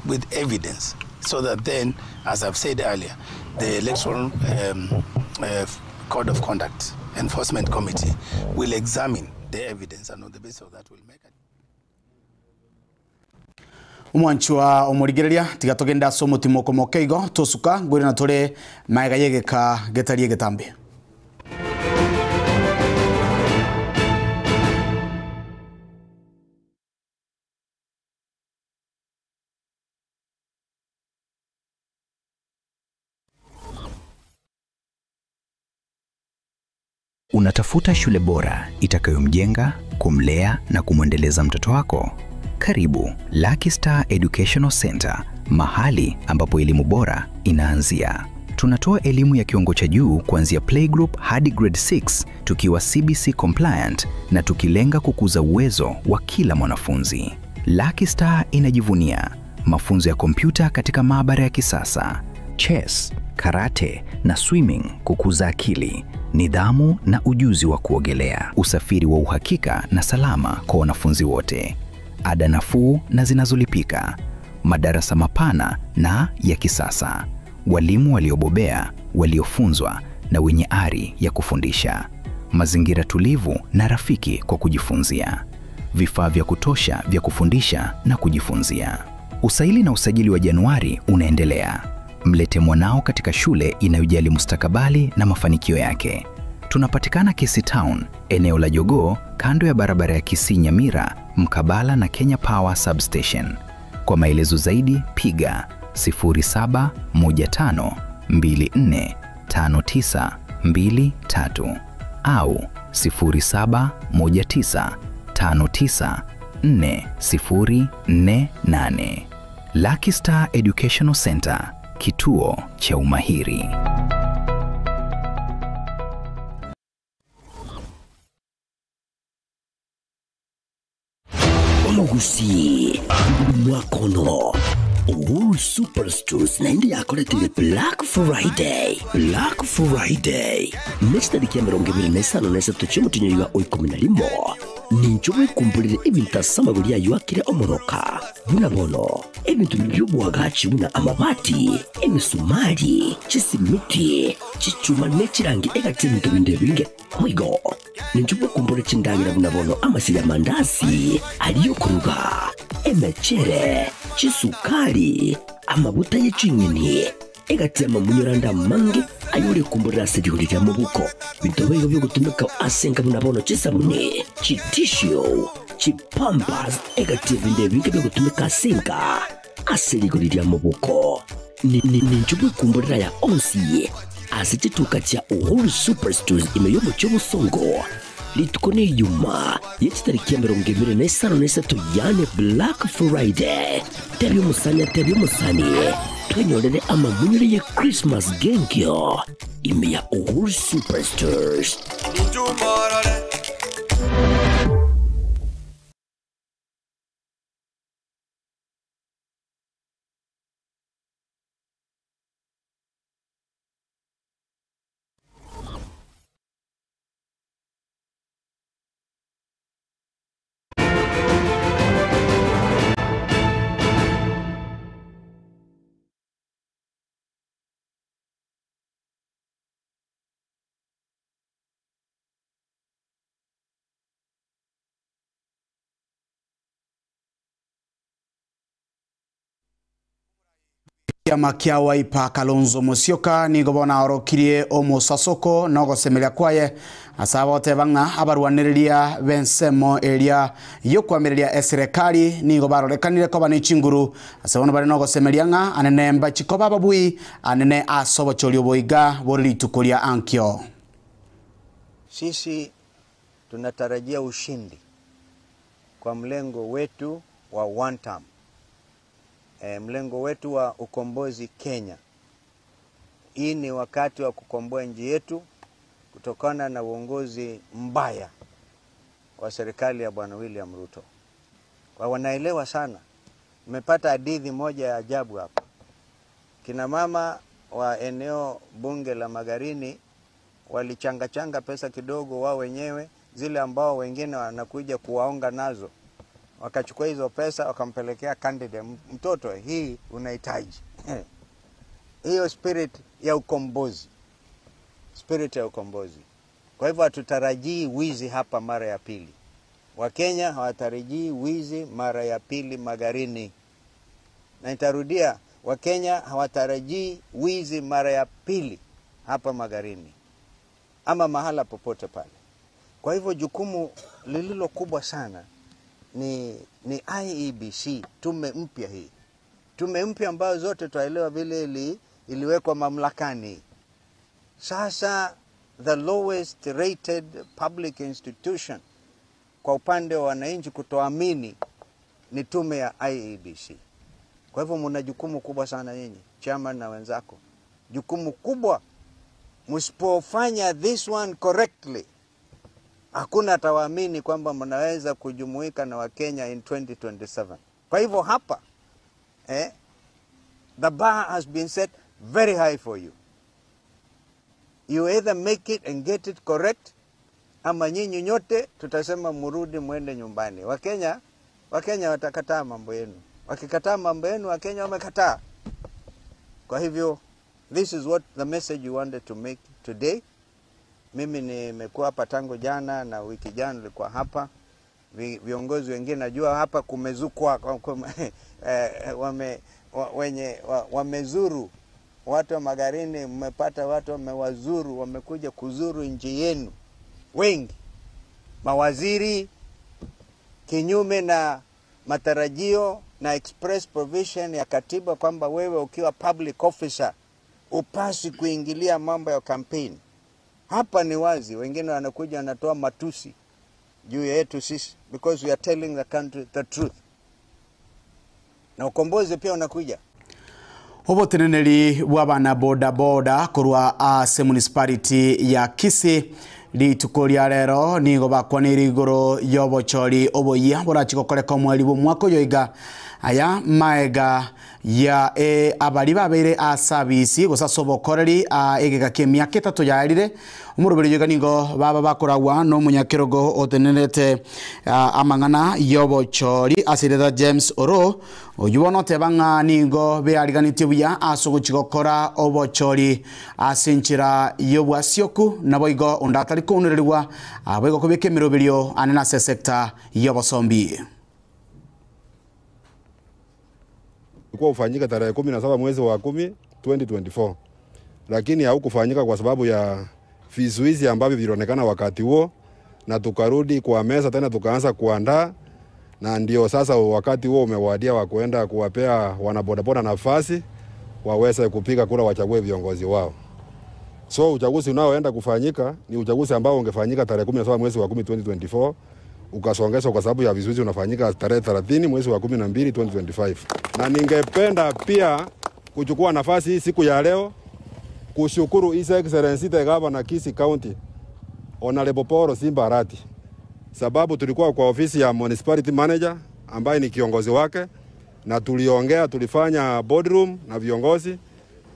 with evidence so that then, as I've said earlier, the Electoral um, uh, Code of Conduct Enforcement Committee will examine the evidence and on the basis of that will make a Omwanchwa omorigereria tiga togende ase omotimoko moke igo tosuka ngwirana tore maega yegeka getari egetambe. Unatafuta shule bora itakayomjenga, kumlea na kumwendeleza mtoto wako? Karibu Lucky Star Educational Center, mahali ambapo elimu bora inaanzia. Tunatoa elimu ya kiwango cha juu kuanzia playgroup hadi grade 6 tukiwa CBC compliant na tukilenga kukuza uwezo wa kila mwanafunzi. Lucky Star inajivunia mafunzo ya kompyuta katika maabara ya kisasa, chess, karate na swimming kukuza akili, nidhamu na ujuzi wa kuogelea, usafiri wa uhakika na salama kwa wanafunzi wote, ada nafuu na zinazolipika, madarasa mapana na ya kisasa, walimu waliobobea, waliofunzwa na wenye ari ya kufundisha, mazingira tulivu na rafiki kwa kujifunzia, vifaa vya kutosha vya kufundisha na kujifunzia. Usaili na usajili wa Januari unaendelea. Mlete mwanao katika shule inayojali mustakabali na mafanikio yake. Tunapatikana Kisii Town, eneo la Jogoo, kando ya barabara ya Kisii Nyamira, mkabala na Kenya Power Substation. Kwa maelezo zaidi piga 0715245923 au 0719594048. Lucky Star Educational Center, kituo cha umahiri. Omogusi mwakono Uhuru Superstores naende yakoretire Black Friday Black Friday nĩ kia mĩrongo ĩbĩrĩ na isano na isato cia mũtinyo wa ikũmi na rĩmwe ninjo wikumbũrire ibintu ase amagũri ayo akire omoroka buna bono ebintu by'obwagachi buna amabati emisumari chisimiti chichuma nechirangi egati ebintu binde binge oigo ninjo bwekumbura chindagira buna bono amasiri amandasi aliyokuruga emechere chisukari amabuta yeching'eni egati amamunyoranda mange Aye orekumborera ase rigori ria mobuko, binto boigo biogotumeka ase enka buna bono chisabuni, chitissue, chipampers, egati ebinto ebinge biogotumeka ase enka ase rigori ria mobuko. Ninchwe bwekumborera aya onsi ase chituka chia Uhuru Superstores ime y'omochie obosongo. Rituko n'Eyuma ye chitariki 53 yaani Black Friday. Tebia omosani atebie omosani twenyorere amamunyore ye Christmas genkio ime ya Uhuru Superstores. Ekiama kia Wiper Kalonzo Musyoka nigo bono aorokirie omosasoko na ogosemeria kwaye ase agoteba ng'a abarwanereria b'ensemo eria y'okoamereria eserekari nigo barorekanire koba ne chinguru ase bono bare nogosemeria ng'a anene mbachi koba ababui anene ase obochori oboiga bore rituko ria ankio. Sisi tunatarajia ushindi kwa mlengo wetu wa one term. Mlengo wetu wa ukombozi Kenya. Hii ni wakati wa kukomboa nchi yetu kutokana na uongozi mbaya wa serikali ya Bwana William Ruto. Kwa wanaelewa sana. Nimepata hadithi moja ya ajabu hapa. Kina mama wa eneo bunge la Magarini walichangachanga pesa kidogo wao wenyewe, zile ambao wengine wanakuja kuwaonga nazo. Wakachukua hizo pesa wakampelekea candidate, mtoto, hii unahitaji. Hiyo spirit ya ukombozi. Spirit ya ukombozi. Kwa hivyo hatutarajii wizi hapa mara ya pili. Wakenya hawatarajii wizi mara ya pili Magarini. Na nitarudia, Wakenya hawatarajii wizi mara ya pili hapa Magarini ama mahala popote pale. Kwa hivyo jukumu lililo kubwa sana ni IEBC, tume mpya hii. Tume mpya ambayo zote twaelewa vile iliwekwa mamlakani. Sasa the lowest rated public institution kwa upande wa wananchi kutoamini ni tume ya IEBC. Kwa hivyo mna jukumu kubwa sana nyinyi, chairman na wenzako. Jukumu kubwa, msipofanya this one correctly, hakuna atawaamini kwamba mnaweza kujumuika na Wakenya in 2027. Kwa hivyo hapa, the bar has been set very high for you. You either make it and get it correct, ama nyinyi nyote tutasema murudi muende nyumbani. Wakenya watakataa mambo yenu. Wakikataa mambo yenu, Wakenya wamekataa. Kwa hivyo, this is what the message you wanted to make today. Mimi nimekuwa hapa tangu jana na wiki jana nilikuwa hapa. Viongozi wengine najua hapa kumezukwa, wamezuru watu wa Magarini, mmepata watu wamewazuru, wamekuja kuzuru nchi yenu wengi, mawaziri, kinyume na matarajio na express provision ya katiba kwamba wewe ukiwa public officer upasi kuingilia mambo ya campaign. Hapa ni wazi, wengine wanakuja wanatoa matusi juu yetu sisi because we are telling the country the truth. Na ukombozi pia unakuja. Oboteneneri bwa bana boda boda korwa ase municipality ya Kisii rituko ria rero nigo bakwanire igoro y'obochori oboyia borachi gokoreka omweri bwa omwaka oyo iga aya maega ya abari babeire asabisi gose ase obokoreri egeka kia emiaka etato yarire omoroberi oyo iga nigo baba bakoragwa na omonyakerogo otenerete amang'ana y'obochori ase James Oro oyo bono oteba ng'a nigo beariganitie buya ase ogochi gokora obochori ase enchera y'obwasioku nabo igo onde atari kounererigwa abo igo kobeka emiroberio ane nase esecta y'obosombi. Ilikuwa ufanyike tarehe 17 mwezi wa 10 2024. lakini haukufanyika kwa sababu ya vizuizi ambavyo vilionekana wakati huo, na tukarudi kwa meza tena tukaanza kuandaa, na ndio sasa wakati huo umewadia wa kuenda kuwapea wanabodaboda nafasi waweze kupiga kura, wachague viongozi wao. So uchaguzi unaoenda kufanyika ni uchaguzi ambao ungefanyika tarehe 17 mwezi wa 10 2024 ukasongeshwa kwa sababu ya vizuizi, unafanyika tarehe 30 mwezi wa 12 2025. Na ningependa pia kuchukua nafasi hii siku ya leo kushukuru His Excellency the Governor Kisii County Honorable Paul Simba Arati, sababu tulikuwa kwa ofisi ya municipality manager ambaye ni kiongozi wake, na tuliongea, tulifanya boardroom na viongozi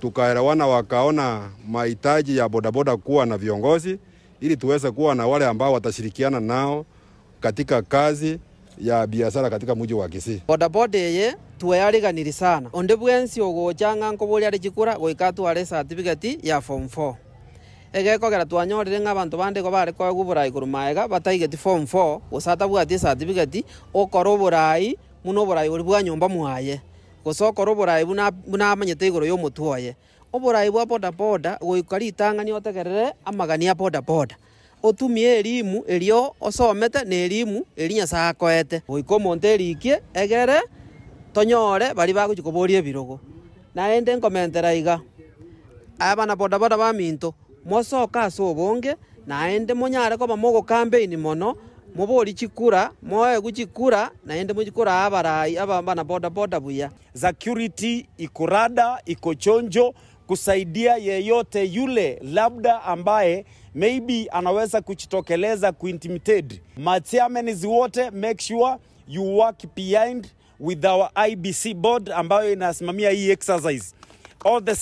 tukaelewana, wakaona mahitaji ya bodaboda kuwa na viongozi ili tuweze kuwa na wale ambao watashirikiana nao katika kazi ya biashara katika mji wa Kisii. Bodaboda eye tweyariganiri sana onde bwensi ogocha ng'a nkoboria are chikura goika atware certificate ya form 4 egekogera twanyorire ng'a abanto bande igo bare koegwa oborai korwa maega bataigeti form 4 gose atabwati ecertificate okora oborai buna oborai boria bwa nyomba mwaye gose okora oborai buna buna amanyete igoro ya omotwe oye. Oborai bwa bodaboda goika ritang'ani otegerere amagani ya bodaboda otumie elimu erio osomete na elimu eri Nyasaye akoete goika omonto erikie egere tonyore baria bagochia koboria ebirogo. Naende nkomentera iga, abana bodaboda baminto, mosoke ase obonge, naende monyare koba mogocampaign mono, moborie chikura, moegwe chikura, naende mochie koraa abarai aba abana bodaboda buya. Security iko rada, iko chonjo kusaidia yeyote yule labda ambaye maybe anaweza kujitokeleza kuintimidate. Machairmen wote make sure you work behind with our IBC board ambayo inasimamia hii exercise. All the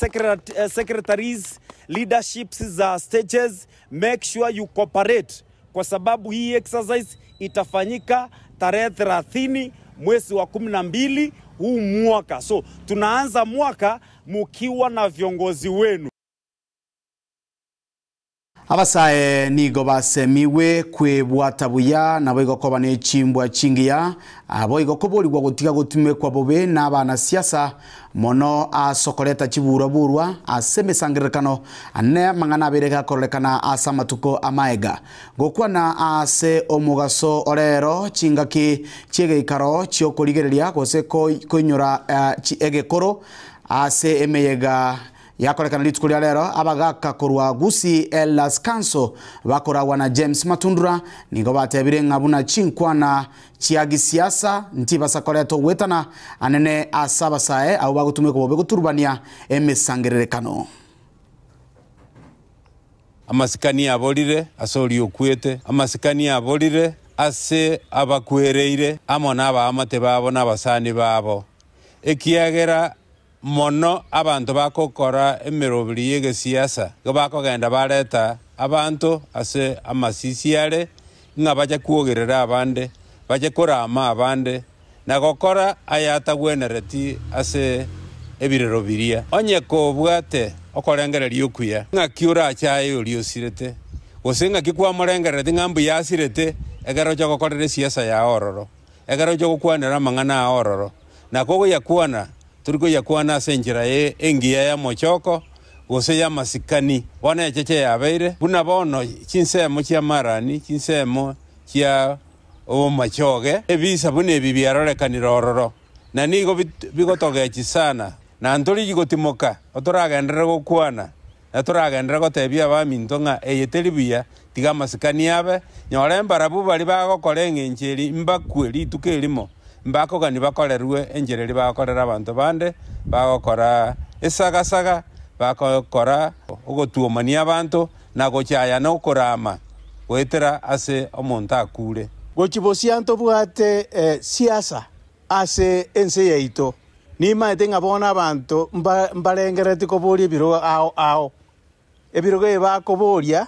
secretaries, leaderships za stages, make sure you cooperate kwa sababu hii exercise itafanyika tarehe 30 mwezi wa 12 huu mwaka. So tunaanza mwaka mukiwa na viongozi wenu. Abasae nigo basemiwe kwebwata buya nabo igokoba ne chimbwa chingiya abo igokoborigwa gotiga gotumekwa bobe na abanasiasa mono asokoreta chiburwaburwa ase emisangererekano ane mang'ana abere gakorekana ase amatuko amaega gokwana ase omogaso orero chingaki chiegeikaro chiokorigereria gose koinyora egekoro ase emeyega yakorekana rituko ria rero abagaka korwa Gusii Elders Council bakoragwa na James Matundura nigo batebire ng'a buna chinkwana chia gisiasa ntibasakoreta ogwetana anene ase abasae abo bagotumeka bobe goturubania emisangererekano. Amasikani aborire ase oria okwete, amasikani aborire ase abakwereire amo na abaamate babo na abasani babo. Ekiagera mono abanto bakokora emerobiri ya egesiasa igo bakogenda bareta abanto ase amasisi are ng'a bache kwogerera abande bache korama abande na gokora ayatagwenereti ase ebirero biria. Onye kobwate okorengereria okuya ng'aki orachaye oria osirete gose ng'aki kwamorengerereti ng'a mbuya asirete ekero ocha gokorera esiasa ya ororo ekero ocha gokwanera amang'ana a ororo na kogoyakwana tori koyakwana ase enchera ye engiya ya mochoko gose ya masikani bono echeche yabeire buna bono chinsemo chia marani chinsemo chia obomachoge ebisa buna ebi biarorekanire ororo na nigo bigotogechi sana na ntori gotimoka otoragenderera gokwana na toragenderera gotebia abaminto ng'a eye teri buya tiga amasikani abe nyore mbarabu bari bagokora eng'encho eri mbakwe rituko erimo mbakogani bakorerwe enchera eri bagokorera abanto bande bagokora esagasaga bagokora ogotuomania abanto na gochaya na okorama goetera ase omonto akure. Gochibosia ntobwate siasa ase ense yaito nimaete ng'a bono abanto mbarengereti koboria ebirogo ao ao ebirogo ebi bakoboria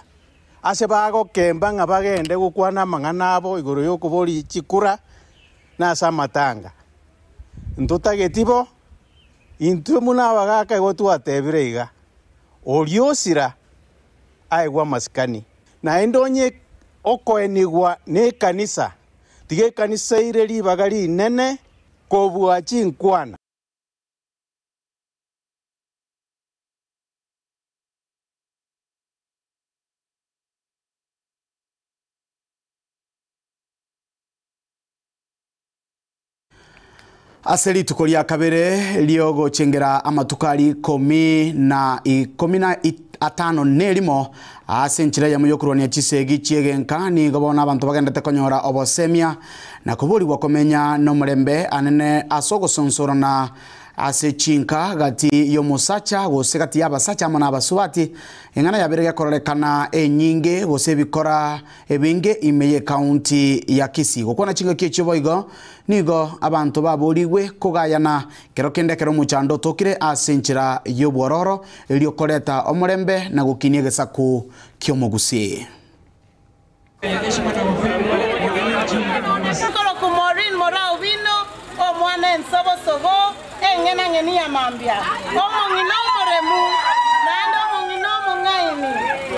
ase bagokemba ng'a bagende gokwana amang'ana abo igoro ya okoboria chikura na ase amatanga. Ntotageti bo intwe muna abagaka igo twatebire iga oria osira aegwe amasikani naende onye okoenigwa na ekanisa tiga ekanisa ire ribaga rinene kobua chinkwana. Ase rituko ria kabere riogochengera amatuko aria ikomi na ikomi na atano nerimo, ase enchera eyemo yokorwania chisegi chi'egenka, nigo bono abanto bagendete konyora obosemia na koborigwa komenya nomorembe anene ase ogosonsorana Ase chinka gati y'omosacha, gose gati y'abasacha amo nabasubati, eng'ana yabeire gekororekana enyinge gose ebikora ebinge ime y'ekaunti ya Kisii. Gokwana chingaki echio boigo, nigo abanto baborigwe kogayana kero kende ekero omochando otokire ase enchera y'obwororo, erio koreta omorembe na gokinia egesaku ki'omogusii. Nkorokwa Maureen Moraa Owino, omwana ensobosobo, eng'enang'eni ya mambia, omong'ina omoremu, naende omong'ina omong'aini.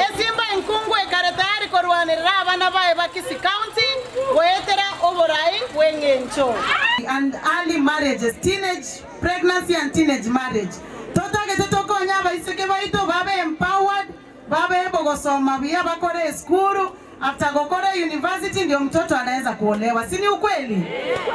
Esimba enkungu ekare tayari korwanerera abana baye ba Kisii County goetera oborai bw'engencho. And early marriages, teenage pregnancy and teenage marriage. Totagete tokonye abaiseke baito babe empowered, Babe bogosoma buya bakore esukuru, after gokora university ndio mtoto anaweza kuolewa, si ni ukweli?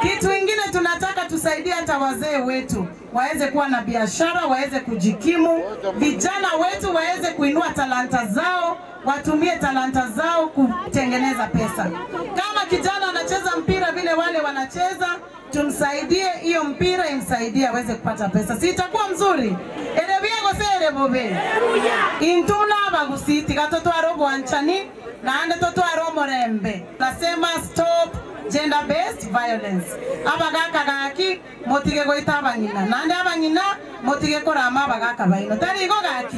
Kitu ingine tunataka tusaidie hata wazee wetu waweze kuwa na biashara, waweze kujikimu, vijana wetu waweze kuinua talanta zao, watumie talanta zao kutengeneza pesa. Kama kijana anacheza mpira vile wale wanacheza, tumsaidie hiyo mpira imsaidie aweze kupata pesa, si itakuwa mzuri? Erebia gose erebobe intu nabagusii tiga totware obwanchani naende totware omorembe. Nasema stop gender based violence. Abagaka gaki motige goita abang'ina naende abang'ina motige korama abagaka baino tari igo gaki.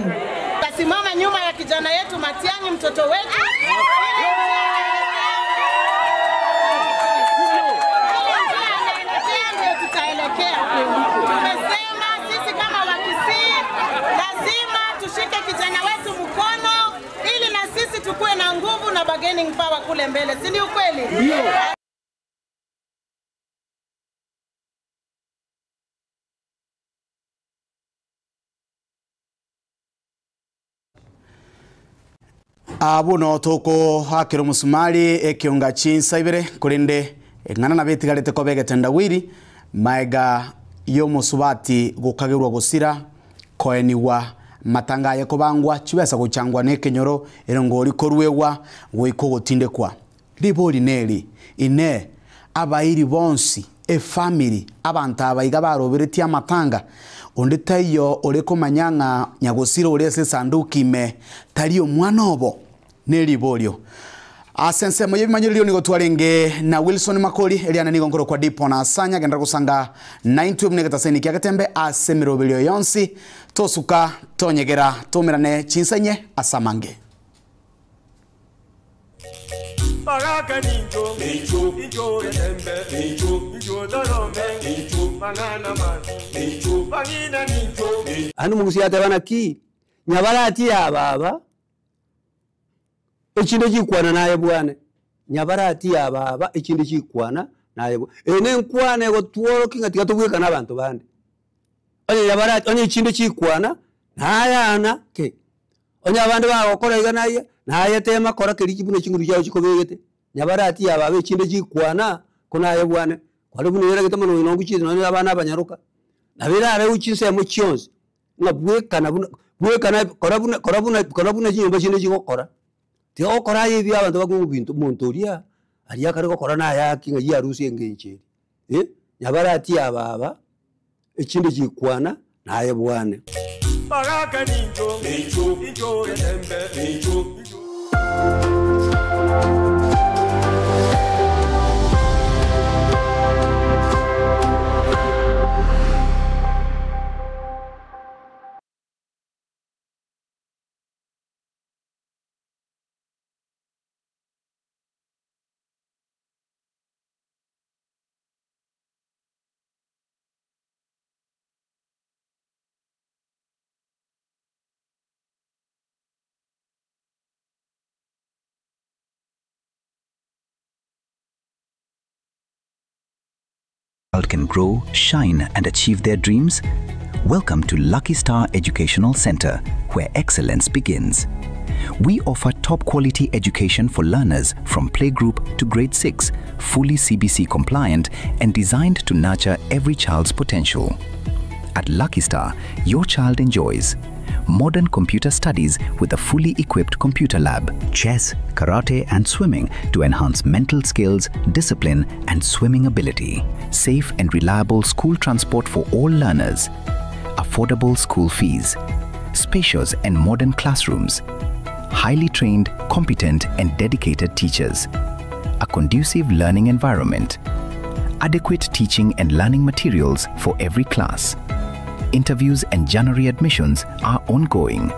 Tasimama nyuma ya kijana yetu Matiang'i mtoto wetu tutaelekea. Tumesema sisi kama Wakisii lazima tushike kijana wetu mkono ili na sisi tukuwe na nguvu na bargaining power kule mbele, si ni ukweli? Abwo noo tokoakera omosumari ekionga chinsa ibere, korende eng'ana nabo etigarete koba egetendawiri, maega y'omosubati gokagerwa gosira, koenigwa, matanga aye kobangwa, chibesa gochangwa nekenyoro, erongori koruegwa, goika ogotindekwa. Ribori neri, Inee, abairi bonsi, efamiri, abanto aba iga baroberetie amatanga? Onde taiyo ore komanya ng'a nyagosira ore ase esanduki ime tari omwana obo? Neriborio. Ase ensemo y'ebimanyererio nigo twarenge na Wilson Makori, eriane nigo nkorokwa Dipo na Asanya, genderera gosanga naintwe buna egetaseni kia Getembe ase emeroberio yonsi, tosuka, tonyegera, toumerane chinsa inye ase amange. Bagaka nincho, nincho, nincho getembe, nincho, nincho torome, nincho, mang'ana masi, nincho, bang'ina nincho. Aande omogusi yateba naki, nyabarati ya baba, echinde chikwana naye bwane, nyabarati ya baba echinde chikwana naye bwane. Eye ne enkwana egotworokia ng'a tiga tobwekane abanto bande. Onye nyabarati onye echinde chikwana, nayana ki. Onye abande bagokora iga naye, naye tema kora keria buna chinguru chiao chikobegete, nyabarati ya baba echinde chikwana, ko naye bwane, kware buna oyeragete mono oyo nongochiete nonye na abana abanyaroka. Nabo erareu chinsemo chionsi, ng'a bwekana buna bwekana kora buna kora buna kora buna chinyomba chinde chigokora. Tiga gokora aye ebi abanto bakong'u binto omonto oria, aria akare gokora naye aki ng'ai arusie engencho eria eh, nyabarati ya baba, echinde chikwana, naye bwane. Bagaka nincho, nincho, nincho getembe, nincho, nincho. child can grow, shine, and achieve their dreams? Welcome to Lucky Star Educational Center, where excellence begins. We offer top quality education for learners from playgroup to grade 6, fully CBC compliant and designed to nurture every child's potential. At Lucky Star, your child enjoys modern computer studies with a fully equipped computer lab, chess, karate, and swimming to enhance mental skills, discipline, and swimming ability, safe and reliable school transport for all learners, affordable school fees, spacious and modern classrooms, highly trained, competent, and dedicated teachers, a conducive learning environment, adequate teaching and learning materials for every class. Interviews and January admissions are ongoing.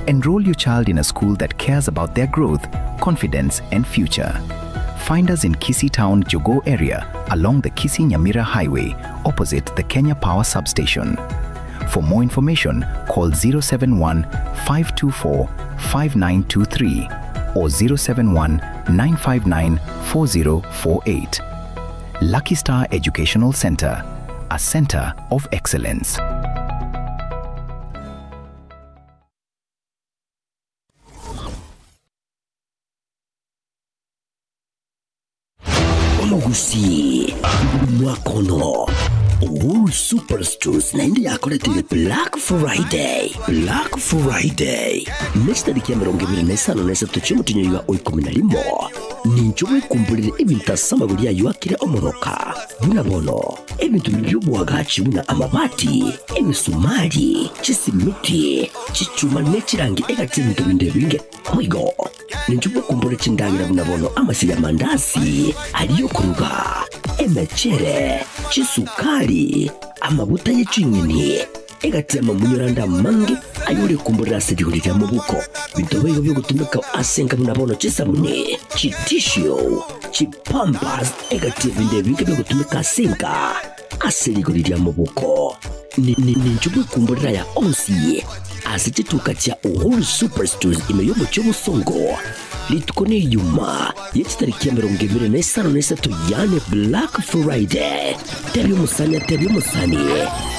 Enroll your child in a school that cares about their growth, confidence, and future. Find us in Kisii Town, Jogo area along the Kisii Nyamira Highway, opposite the Kenya Power Substation. For more information, call 071 524 5923 or 071 959 4048. Lucky Star Educational Center, a center of excellence. Omogusi mwakono Uhuru Superstores naende yakoretire Black Friday Black Friday nechitari kia 25 na chiomotinyo iga o 11 nincho bwekumburire ebinto ase amagori ayo akire omoroka buna bono ebinto biby'obwagachi buna amabati emisumari chisimiti chichuma nechirangi egati ebinto binde ebinge oigo nincho bwekumbura chindagira buna bono amasiri amandasi aliyokuruga emechere chisukari amabuta y'echinyeni egati amamunyoranda mange ayore kumburira ase rigori rya mubuko bintu bigo byogutumika asenga buna bono chisabuni chitishu chipampas egati ebindu ebinge byogutumika asenga ase rigori rya mubuko ninjo bwekumburira ya onsi ase chituka cha Uhuru Superstores imeyomo cy'obusongo rituko ni yuma yechitariki ya 25 yane Black Friday tebi omusani atebi omusani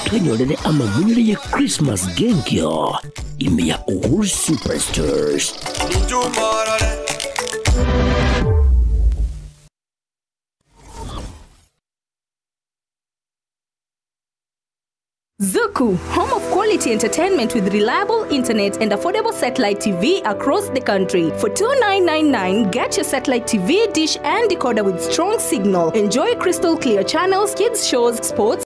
twenyorere amamunyure ye Christmas genkyo ime ya Uhuru Superstores. Zuku, home of quality entertainment with reliable internet and affordable satellite TV across the country. For 2999, get your satellite TV, dish and decoder with strong signal. Enjoy crystal clear channels, kids shows, sports